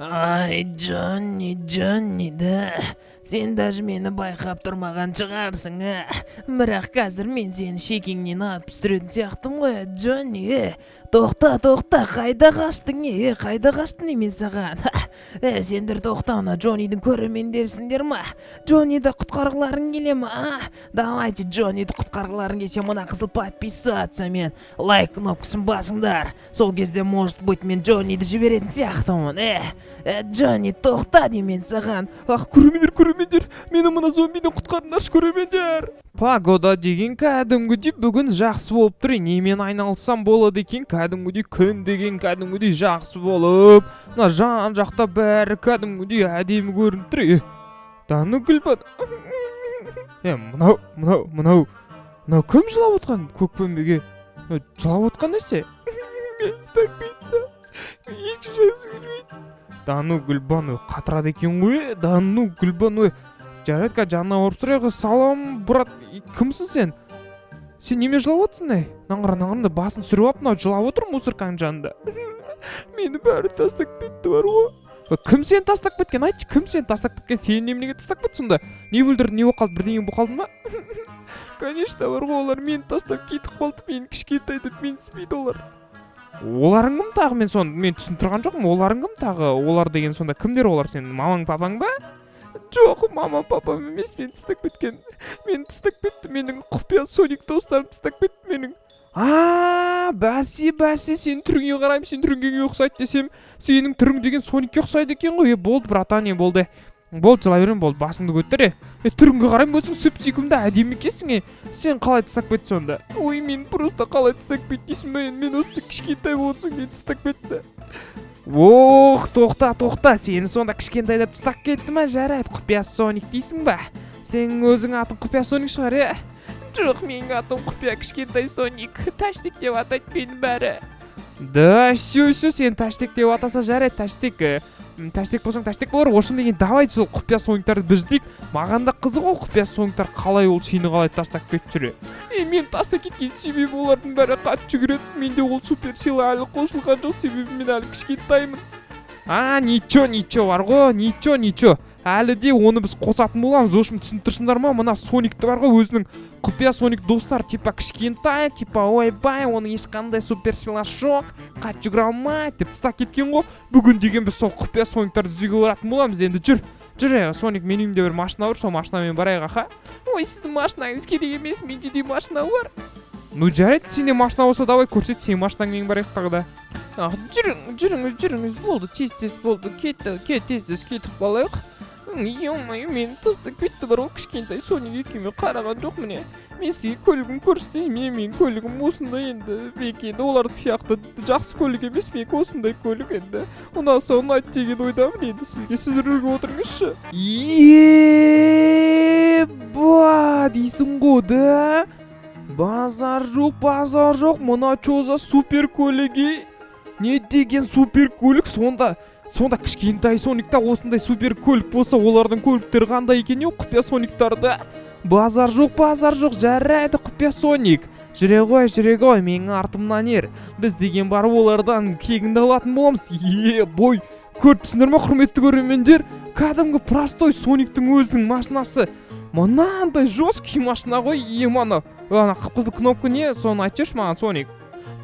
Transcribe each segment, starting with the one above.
Ай, Джонни, Джонни, да. Сен даже мені байқап тұрмаған шығарсың, ә. Бірақ қазір мен сені шекеңнен атып түсіретін сияқтымын ғой, Джонни, е. Тоқта, тоқта, қайда қаштың, е, қайда қаштың мен саған? Е, сендер тоқта, ана Джоннидің көрермендерісіңдер ма? Джонниді құтқарғыларың келе ма, а? Давайте, Джонниді құтқарғыларың келсе, мына қызыл подписаться мен лайк кнопкасын басыңдар. Сол кезде, может быть, мен Джонниді жіберетін сияқтымын, е. Е, Джонни, тоқта деймін мен саған. Ах, көрермендер, көрермендер, мені мына зомбиден құтқарыңдаршы, көрермендер. Погода деген кәдімгідей бүгін жақсы болып тұр. Немен айналыссам болады екен? Кәдімгідей күн деген кәдімгідей жақсы болып, мына жан жақта бәрі кәдімгідей әдемі көрініп тұр. Е, да ну, Гүлбан. Е, мынау, мынау, мынау, мынау кім жылап отқан көк бөмбеге? Мынау жылап отқан нәрсе? Мені ұстап кетті. Ешкім жазғысы келмейді. Да ну, Гүлбан, ой, қатырады екен ғой. Да ну, Гүлбан, ой. Жарайды, қазір жанына барып сұрайық. Салам, брат, кімсің сен? Сен неме жылап отырсың, ей? Мынаны қара, мынаны қара, басын түсіріп алып, мынау жылап отыр мусорканың жанында. Мені бәрі тастап кетті бар ғой. Ой, кім сені тастап кеткен? Айтшы, кім сені тастап кеткен? Сені неменеге тастап кетті сонда? Не бүлдірді, не болып қалды, бірдеңе болып қалды ма? Конечно, бар ғой, олар мені тастап кетіп қалды, мені кішкентай деп менсінбейді олар. Оларың кім тағы? Мен соны мен түсініп тұрған жоқпын. Оларың кім тағы? Олар деген сонда кімдер олар? Сенің мамаң, папаң ба? Жоқ, мама, папам емес мені тастап кеткен. Мені тастап кетті менің құпия Соник достарым, тастап кетті менің. А, бәсе, бәсе, сенің түріңе қараймын, сенің түрің кімге ұқсайды десем, сенің түрің деген Соникке ұқсайды екен ғой. Е, болды, братан, е, болды. Болды, жылай берме, болды, басыңды көтер, е. Е, түріңге қараймын, өзің сүп сүйкімді әдемі екенсің, е. Сен қалай тастап кетті сонда? Ой, мен просто қалай тастап кетті дейсің ба енді? Мен осындай кішкентай болған соң мені тастап кетті. Ох, тоқта, тоқта, сені сонда кішкентай деп тастап кетті ма? Жарайды, құпия Соник дейсің ба? Сенің өзің атың құпия Соник шығар, иә? Жоқ, менің атым құпия кішкентай Соник. Таштик деп атайды мені бәрі. Да, все, все, сені Таштик деп атаса, жарайды, Таштик. Таштик болсаң, Таштик болар. В общем деген, давай сол құпия Сониктарды біз іздейік. Маған да қызық, ол құпия Сониктар қалай, ол сені қалай тастап кетіп жүр? Е, мен тастап кеткен себебі олардың бәрі қатты жүгіреді. Менде ол супер сила әлі қосылған жоқ, себебі мен әлі кішкентаймын. А, ничего, ничего бар ғой, ничего, ничего. Әлі де оны біз қосатын боламыз. В общем, түсініп тұрсыңдар ма? Мына Соникті бар ғой, өзінің құпия Соник достар, типа кішкентай, типа ойбай, оның ешқандай супер силасы жоқ, қатты жүгіре алмайды деп тастап кеткен ғой. Бүгін деген біз сол құпия Сониктарды іздеуге баратын боламыз енді. Жүр, жүр, е, Соник, менің үйімде бір машина бар, сол машинамен барайық, аха. Ой, сіздің машинаңыз керек емес, менде де машина бар. Ну, жарайды, сенде машина болса, давай, көрсет, сенің машинаңмен барайық тағы да. Ах, жүрің, жүріңіз, жүріңіз, болды, тез, тез болды, кетті, кет, тез, тез кетіп қалайық. Ё-моё, мені тастап кетті бар ғой, кішкентай Соник екеуіме қараған жоқ. Міне, мен сізге көлігім көрсетейін. Міне, менің көлігім осындай енді. Менікі енді олардікі сияқты жақсы көлік емес, менікі осындай көлік енді. Ұнаса, ұнайды деген ойдамын енді сізге. Сіз рульге отырыңызшы. Еба дейсің ғой да, базар жоқ, базар жоқ. Мына чё за супер көлік, ей? Не деген супер көлік сонда? Сонда кішкентай Соникта осындай супер көлік болса, олардың көліктері қандай екен, е, құпия Сониктарда? Базар жоқ, базар жоқ. Жарайды, құпия Соник, жүре ғой, жүре ғой, менің артымнан ер. Біз деген барып олардан кегіңді алатын боламыз. Е, бой, көріп тұрсыңдар ма, құрметті көрермендер? Кәдімгі простой Сониктің өзінің машинасы мынандай жесткий машина ғой. Е, ана ана қып қызыл кнопка не, соны айтып жіберші маған, Соник.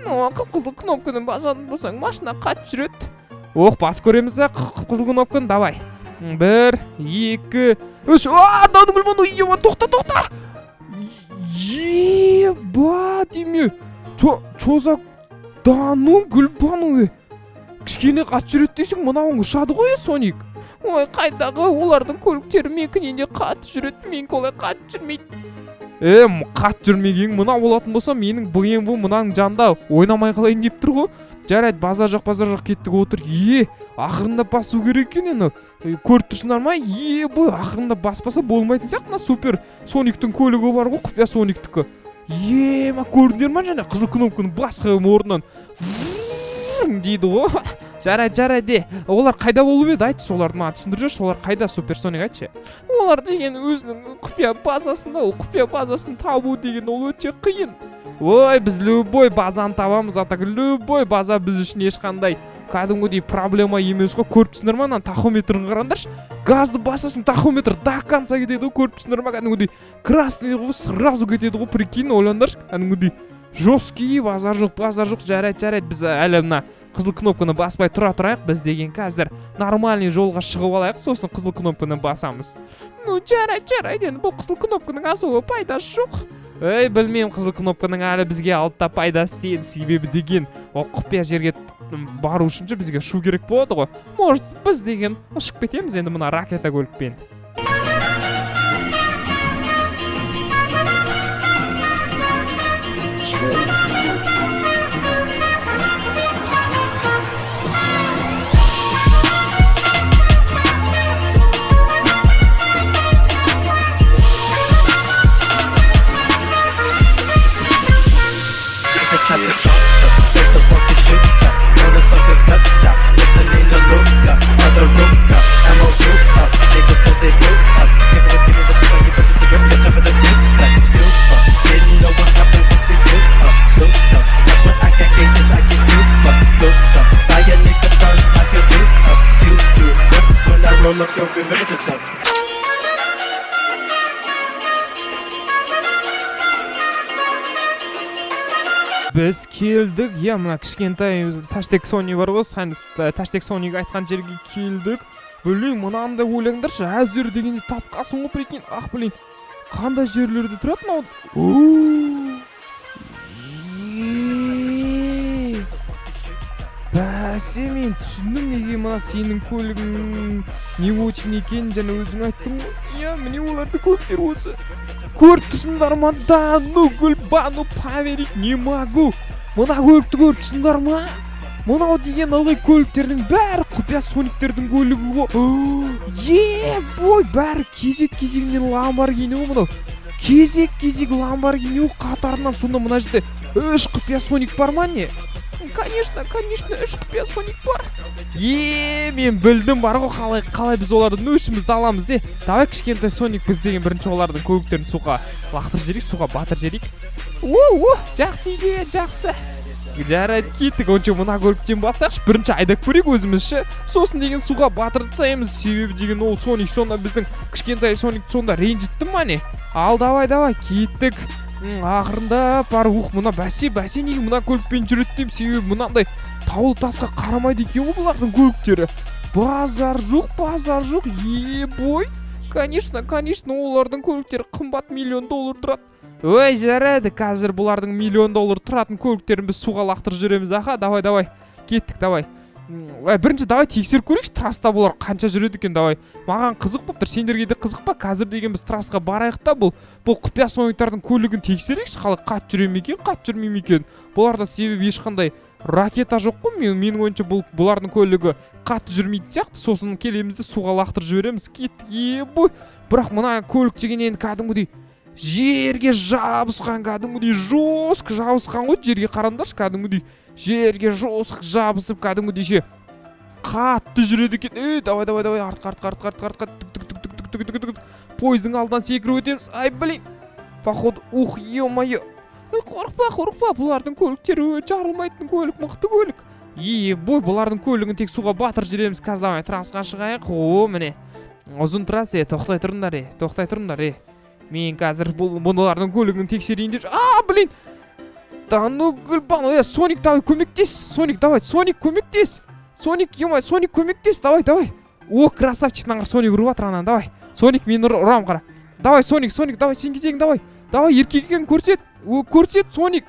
Ну, қып қызыл кнопканы басатын болсаң, машина қатты жүреді. Ох, бас көреміз да қып қызыл кнопканы. Давай, бір, екі, үш. А, мынаның, ема, тоқта, тоқта, еба деме, чё, чё за, да ну, Гүлбану, кішкене қатты жүреді дейсің, мынауың ұшады ғой, е, Соник. Ой, қайдағы, олардың көліктері менікінен де қатты жүреді, менікі олай қатты жүрмейді. Е, қатты жүрмеген мынау болатын болса, менің БМВ мынаның жанында ойнамай қалайын деп тұр ғой. Жарайды, базар жоқ, базар жоқ, кеттік, отыр. Е, ақырындап басу керек екен енді. Көріп тұрсыңдар ма? Е, бой, ақырындап баспаса болмайтын сияқты. Мына супер Сониктің көлігі бар ғой, құпия Сониктікі. Е, ма, көрдіңдер ма, жаңа қызыл кнопканы басқан орнынан «Врррр» дейді ғой. Жарайды, жарайды. Е, олар қайда болып еді, айтшы соларды, маған түсіндіріп жіберші, олар қайда, супер Соник, айтшы. Олар деген өзінің құпия базасында. Ол құпия базасын табу деген ол өте қиын. Ой, біз любой базаны табамыз, а так любой база біз үшін ешқандай Кәдімгідей проблема емес қой. Көріп тұрсыңдар ма, ана тахометрін қараңдаршы. Газды басасың, тахометр до конца кетеді ғой. Көріп тұрсыңдар ма, кәдімгідей красный ғой, сразу кетеді ғой. Прикинь, ойлаңдаршы, кәдімгідей жесткий. Базар жоқ, базар жоқ. Жарайды, жарайды, біз әлі мына қызыл кнопканы баспай тұра тұрайық. Біз деген қазір нормальный жолға шығып алайық, сосын қызыл кнопканы басамыз. Ну, жарайды, жарайды, енді бұл қызыл кнопканың особо пайдасы жоқ. Ей, білмеймін, қызыл кнопканың әлі бізге алдыда пайдасы тиеді. Себебі деген ол құпия жерге бару үшін ше бізге ұшу керек болады ғой. Может, біз деген ұшып кетеміз енді мына ракета көлікпен. The type of shot, there's the fucking shooter. Blow the suckers nuts out. With the Nina Luca, other Luca, ammo blew up. Niggas cause they blew up. Nigga was giving the fuck, you pussy to grip, top of the dick like super. Didn't know what happened once we blew up. Too tough. That's when I got gauges, I get too fucked. Closer. Buy a nigga first, I could do up. You do what when I roll up, you'll remember the duck. Біз келдік, иә, мына кішкентай Таштек Сони бар ғой, Таштек Сониге айтқан жерге келдік. Блин, мынаны да ойлаңдаршы, әзір дегенде тапқансың ғой, прикинь. Ах, блин, қандай жерлерде тұрады мынау? Е, бәсе, мен түсіндім, неге мына сенің көлігің не очень екенін. Жаңа өзің айттың ғой, иә, міне, олардың көліктері осы. Көріп тұрсыңдар ма? Да ну, Гүлбану, поверить не могу. Мына көлікті көріп тұрсыңдар ма? Мынау деген ылғи көліктердің бәрі құпия сониктердің көлігі ғой. Е, бой, бәрі кезек кезегінен Ламборгини ғой мынау. Кезек кезек Ламборгини ғой қатарынан. Сонда мына жерде үш құпия соник бар ма, не? Конечно, конечно, үш құпия соник бар. Е, мен білдім бар ғой, қалай біз олардың өшімізді аламыз. Е, давай, кішкентай соник, біз деген бірінші олардың көліктерін суға лақтырып жіберейік, суға батырып жіберейік. О, о, жақсы идея, жақсы. Жарайды, кеттік. Онша мына көліктен бастайықшы, бірінші айдап көрейік өзіміз ше, сосын деген суға батырып тастаймыз. Себебі деген ол соник сонда, біздің кішкентай соник сонда ренжітті ма, не? Ал, давай, давай, кеттік. Ақырындап бар. Ух, мына бәсе, бәсе, неге мына көлікпен жүреді деймін. Себебі мынандай таулы тасқа қарамайды екен ғой бұлардың көліктері. Базар жоқ, базар жоқ. Е, бой, конечно, конечно, олардың көліктері қымбат, миллион доллар тұрады. Ой, жарайды, қазір бұлардың миллион доллар тұратын көліктерін біз суға лақтырып жібереміз. Аха, давай, давай, кеттік, давай. Бірінші давай тексеріп көрейікші, трасста бұлар қанша жүреді екен. Давай, маған қызық болып тұр, сендерге де қызық па? Қазір деген біз трассқа барайық та, бұл құпия сониктардың көлігін тексерейікші, қалай қатты жүре ме екен, қатты жүрмей ме екен бұларда. Себебі ешқандай ракета жоқ қой. Менің ойымша, бұлардың көлігі қатты жүрмейтін сияқты. Сосын келеміз де суға лақтырып жібереміз. Кеттік. Е, бой, бірақ мына көлік деген енді кәдімгідей жерге жабысқан, кәдімгідей жестко жабысқан ғой жерге. Қараңдаршы, кәдімгідей жерге жестко жабысып, кәдімгідей ше қатты жүреді екен. Ей, давай, давай, давай, артқа, артқа, артқа, артқа, артқа. Түк, түк, түк, түк, түк, түк, түк, түк. Пойыздың алдынан секіріп өтеміз. Ай, блин, походу, ух, е мое. Ой, қорықпа, қорықпа, бұлардың көліктері жарылмайтын көлік, мықты көлік. Е, бой, бұлардың көлігін тек суға батырып жібереміз қазір. Давай, трассқа шығайық. О, міне, ұзын трасса. Е, тоқтай тұрыңдар, е, тоқтай тұрыңдар, е, мен қазір бұлардың көлігін тексерейін деп. А, блин, да ну, Гүлбану. Е, Соник, давай, көмектес, Соник, давай, Соник, көмектес, Соник, е, Соник, көмектес, давай, давай. О, красавчик, мына Соник ұрып жатыр ананы. Давай, Соник, мен ұрамын, қара. Давай, Соник, Соник, давай, сен кезегің, давай, давай, еркек екенін көрсет. О, көрсет, Соник.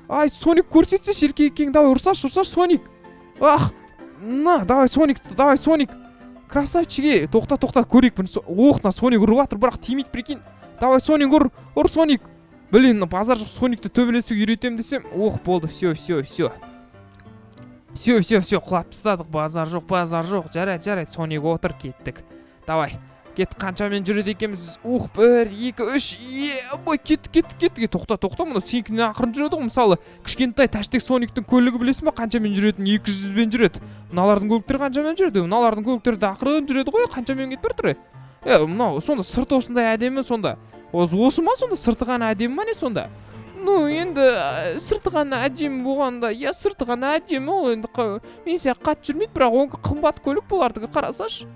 Ай, Соник, көрсетсеші еркек екенін. Давай, ұрсашы, ұрсашы, Соник. Ах, на, давай, Соник, давай, Соник, красавчик. Е, тоқта, тоқта, көрейік бірінші. Ох, мына Соник ұрып жатыр, бірақ тимейді, прикинь. Давай, Соник, ұр, ұр, Соник. Блин, базар жоқ, Соникті төбелесуге үйретемін десем. Ох, болды, все, все, все, все, все, все, құлатып тастадық. Базар жоқ, базар жоқ. Жарайды, жарайды, Соник, отыр, кеттік. Давай, кеттік, қаншамен жүреді екенбіз? Ух, бір, екі, үш, е, бой, кеттік, кеттік, кеттік. Е, тоқта, тоқта, мынау сенікінен ақырын жүреді ғой. Мысалы, кішкентай Таштек Сониктің көлігі білесің ба қаншамен жүретінін? 200-бен жүреді. Мыналардың көліктері қаншамен жүреді? Мыналардың көліктері де ақырын жүреді ғой. Қаншамен кетіп бара жатыр? Е, мынау сонда сырты осындай әдемі сонда. Осы ма сонда, сырты ғана әдемі ма, не сонда? Ну, енді сырты ғана әдемі болғанда, иә, сырты ғана әдемі. Ол енді мен сияқты қатты жүрмейді, бірақ онікі қымбат көлік, бұлардікі, қарасашы.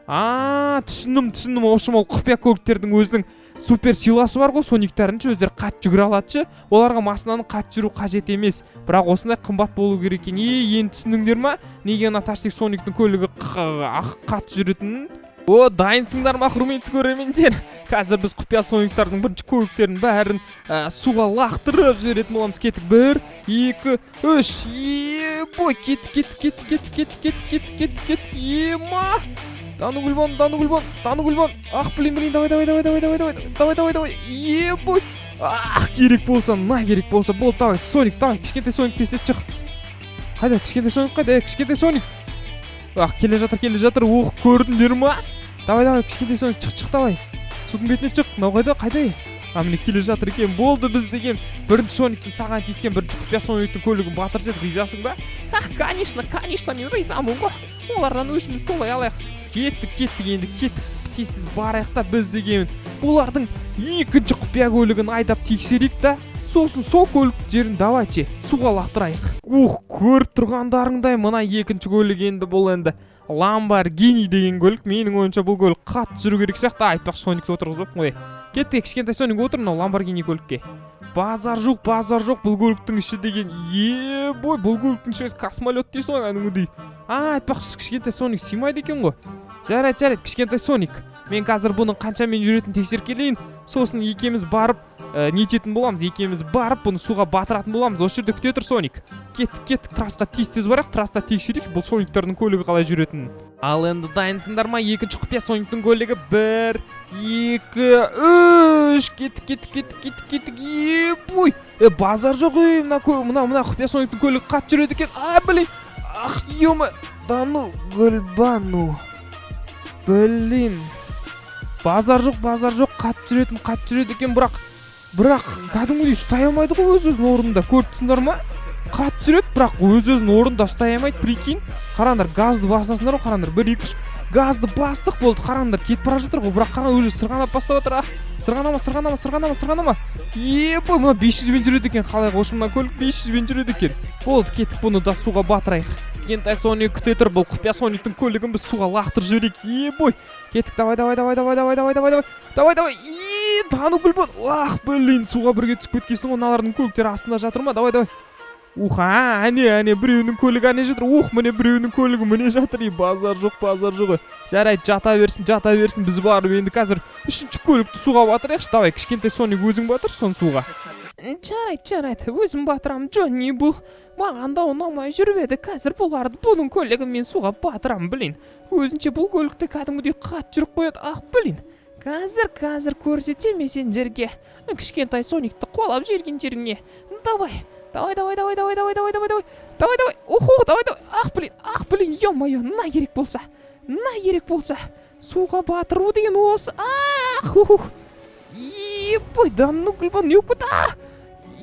А, түсіндім, түсіндім. В общем, ол құпия көліктердің өзінің супер силасы бар ғой, сониктардың ше, өздері қатты жүгіре алады ше. Оларға машинаның қатты жүру қажет емес, бірақ осындай қымбат болу керек екен. Е, енді түсіндіңдер ма, неге ана Ташек Сониктің көлігі қатты жүретінін? О, дайынсыңдар ма, құрметті көрермендер? Қазір біз құпия сониктардың бірінші көліктерін бәрін суға лақтырып жіберетін боламыз. Кеттік! Бір, екі, үш! Ебой, кеттік, кеттік, кеттік, кеттік, кеттік, кеттік, кеттік, кеттік, кеттік! Ема, да ну гүлбан, да ну гүлбан, да ну гүлбан! Ах, блин, блин! Давай, давай, давай, давай, давай, давай, давай, давай, давай! Ебой! Ах, керек болса на, керек болса. Болды, давай, Соник, давай, кішкентай Соник, тез, тез шық! Қайда кішкентай Соник, қайда? Е, кішкентай Соник! Ах, келе жатыр, келе жатыр! Ох, көрдіңдер ма? Давай, давай, кішкентай Соник, шық, шық, давай, судың бетіне шық! Мынау қайда, қайда? А, міне, келе жатыр екен. Болды, біз деген бірінші Сониктің, саған тиіскен бірінші құпия Сониктің көлігін батырып жібердік. Ризасың ба? Ах, конечно, конечно, мен ризамын ғой. Олардан өшімізді толай алайық. Кеттік, кеттік, енді кеттік, тез, тез барайық та, біз деген бұлардың екінші құпия көлігін айдап тексерейік та, сосын сол көліктерін давайте суға лақтырайық. Ух, көріп тұрғандарыңдай, мына екінші көлік енді, бұл енді Ламборгини деген көлік. Менің ойымша, бұл көлік қатты жүру керек сияқты. Айтпақшы, Соникті отырғызып қой. Кеттік, кішкентай Соник, отыр мынау Ламборгини көлікке. Базар жоқ, базар жоқ, бұл көліктің іші деген, ебой, бұл көліктің іші космолет дейсің ғой кәдімгідей. А, айтпақшы, кішкентай Соник сыймайды екен ғой. Жарайды, жарайды, кішкентай Соник, мен қазір бұның қаншамен жүретінін тексеріп келейін. Сосын екеуміз барып нететін боламыз, екеуміз барып бұны суға батыратын боламыз. Осы жерде күте тұр, Соник. Кеттік, кеттік, трассқа тез, тез барайық, трасста тексерейік бұл сониктардың көлігі қалай жүретінін. Ал енді дайынсыңдар ма? Екінші құпия Сониктің көлігі. Бір, екі, үш! Кеттік, кеттік, кеттік, кеттік, кеттік! Ебой, е, базар жоқ! Ей, мына мына құпия Сониктің көлігі қатты жүреді екен. А, блин! Ах, ё, да ну гүлбану! Блин, базар жоқ, базар жоқ, қатты жүретін, қатты жүреді екен, бірақ кәдімгідей ұстай алмайды ғой өз өзін орнында. Көріп тұрсыңдар ма? Қатты жүреді, бірақ өз өзін орнында ұстай алмайды, прикинь. Қараңдар, газды басасыңдар ғой, қараңдар. Бір, екі, үш! Газды бастық, болды. Қараңдар, кетіп бара жатыр ғой, бірақ қара, уже сырғанап бастап жатыр. А, сырғанама, сырғанама, сырғанама, сырғанама! Ебой, мына 500-бен жүреді екен. Қалай қошы, мына көлік 500-бен жүреді екен. Болды, кеттік, бұны да суға батырайық. Кішкентай Соник, күте тұр, бұл құпия Сониктің көлігін біз суға лақтырып жіберейік. Ебой, кеттік! Давай, давай, давай, давай, давай, давай, давай, давай, давай, давай! И да ну гүлбан! Ах, блин, суға бірге түсіп кеткенсің ғой. Мыналардың көліктері астында жатыр ма? Давай, давай! Ух, а, әне, әне, біреуінің көлігі әне жатыр. Ух, міне, біреуінің көлігі міне жатыр. И базар жоқ, базар жоқ. Жарайды, жата берсін, жата берсін. Біз барып енді қазір үшінші көлікті суға батырайықшы. Давай, кішкентай Соник, өзің батыршы соны суға. Жарайды, жарайды, өзім батырамын, Джонни. Бұл маған да ұнамай жүріп еді. Қазір бұларды, бұның көлігін мен суға батырамын. Блин, өзінше бұл көлікті кәдімгідей қатты жүріп қояды. Ах, блин, қазір, қазір көрсетемін мен сендерге. Кішкентай Соникті қуалап жіберген жеріңе. Давай, давай, давай, давай, давай, давай, давай, давай, давай, давай, давай! Охо, давай, давай! Ах, блин, ах, блин, ё мое! На, керек болса, на, керек болса! Суға батыру деген осы. Ах, ух, ебой! Да ну гүлбан, не болып кетті? А,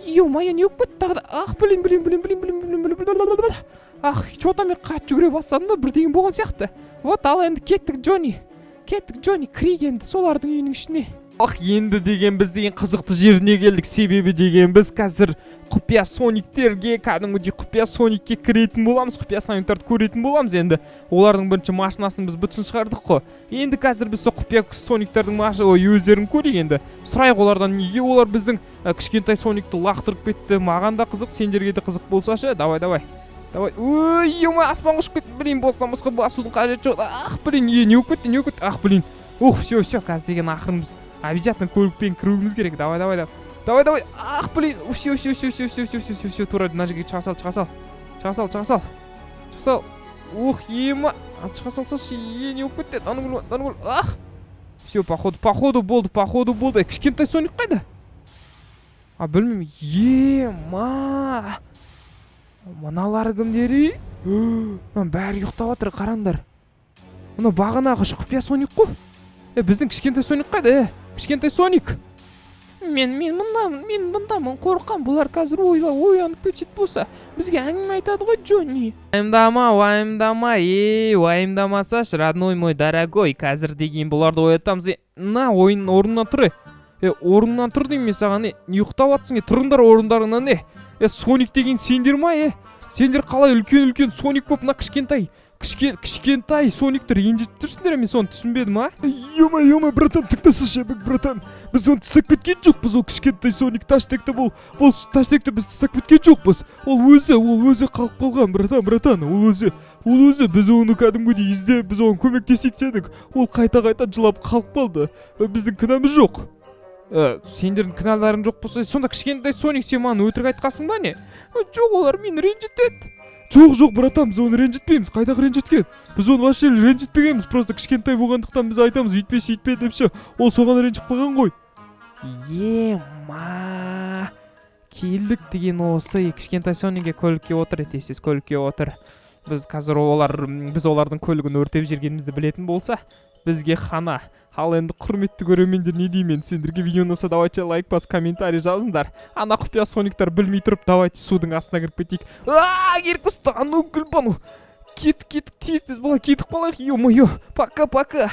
ё мое, не болып кетті тағы да? Ах, блин, блин, блин, блин, блин, блин, блин, блин, блин! Ах, че то мен қатты жүгіре бастадым ба, бірдеңе болған сияқты. Вот, ал енді кеттік, Джонни, кеттік, Джонни, кірейік енді солардың үйінің ішіне. Ах, енді деген біз деген қызықты жеріне келдік, себебі деген біз қазір құпия сониктерге, кәдімгідей құпия соникке кіретін боламыз, құпия сониктарды көретін боламыз. Енді олардың бірінші машинасын біз бытшын шығардық қой. Енді қазір біз сол құпия сониктердің ой, өздерін көрейік. Енді сұрайық олардан, неге олар біздің кішкентай Соникті лақтырып кетті. Маған да қызық, сендерге де қызық болса ше. Давай, давай, давай! Ой, ё, аспанға ұшып кетті! Блин, бостан босқа басудың қажеті жоқ. Ах, блин, е, не болып кетті, не болып кетті? Ах, блин! Ух, все, все, қазір деген ақырын біз обязательно көлікпен кіруіміз керек. Давай, давай, давай, давай, давай! Ах, блин! Все, все, все, все, все, все, все, все, все, тура мына жерге шыға сал, шыға сал, шыға сал, шыға сал, шыға сал! Ух, ема, шыға салсашы! Е, не болып кетті? Ана, ана, ах, все, походу, походу болды, походу болды. Кішкентай Соник қайда? А, білмеймін. Ема, мыналар кімдер? Ей, мынаның бәрі ұйықтап жатыр, қараңдар. Мынау бағанағы үш құпия Соник қой. Е, біздің кішкентай Соник қайда? Е, кішкентай Соник! Мен мындамын, мен мындамын. Қорқам, бұлар қазір оянып кететін болса, бізге әңгіме айтады ғой, Джонни. Уайымдама, уайымдама, ей, уайымдамасашы, родной мой дорогой. Қазір деген бұларды оятамыз. Е, на, ойын орнына тұр, е. Е, орныңнан тұр деймін мен саған. Е, не ұйықтап жатсың? Е, тұрыңдар орындарыңнан. Е, е, Соник деген сендер ма? Е, сендер қалай үлкен үлкен Соник болып, мына кішкентай кішкентай Соникті ренжітіп тұрсыңдар? Мен соны түсінбедім, а. Ё-моё, ё-моё, братан, тыңдасайшы, братан. Біз оны тастап кеткен жоқпыз, ол кішкентай Соник таштекті, бұл таштекті біз тастап кеткен жоқпыз. Ол өзі қалып қалған, братан, братан, ол өзі, біз оны кәдімгідей іздеп, біз оған көмектесейік дедік. Ол қайта-қайта жылап қалып қалды. Біздің кінәміз жоқ. Сендердің кінәларың жоқ болса, сонда, кішкентай Соник, сен маған өтірік айтқансың ба, не? Жоқ, олар мені ренжітеді. Жоқ, жоқ, братан, біз оны ренжітпейміз. Қайдағы ренжіткен? Біз оны вообще ренжітпегенбіз. Просто кішкентай болғандықтан біз айтамыз, үйтпе, сөйтпе деп ше. Ол соған ренжіп қалған ғой. Ема, келдік деген осы. Кішкентай Соникке, көлікке отыр, тез, тез көлікке отыр. Біз қазір олар біз олардың көлігін өртеп жібергенімізді білетін болса, бізге хана. Ал енді, құрметті көрермендер, не деймін енді сендерге? Видео ұнаса, давайте лайк басып, комментарий жазыңдар. Ана құпия Сониктар білмей тұрып, давайте судың астына кіріп кетейік. А, керек болса, ну, Гүлбану, кеттік, кеттік, тез, тез, бала, кетіп қалайық. Ё-моё, пока, пока.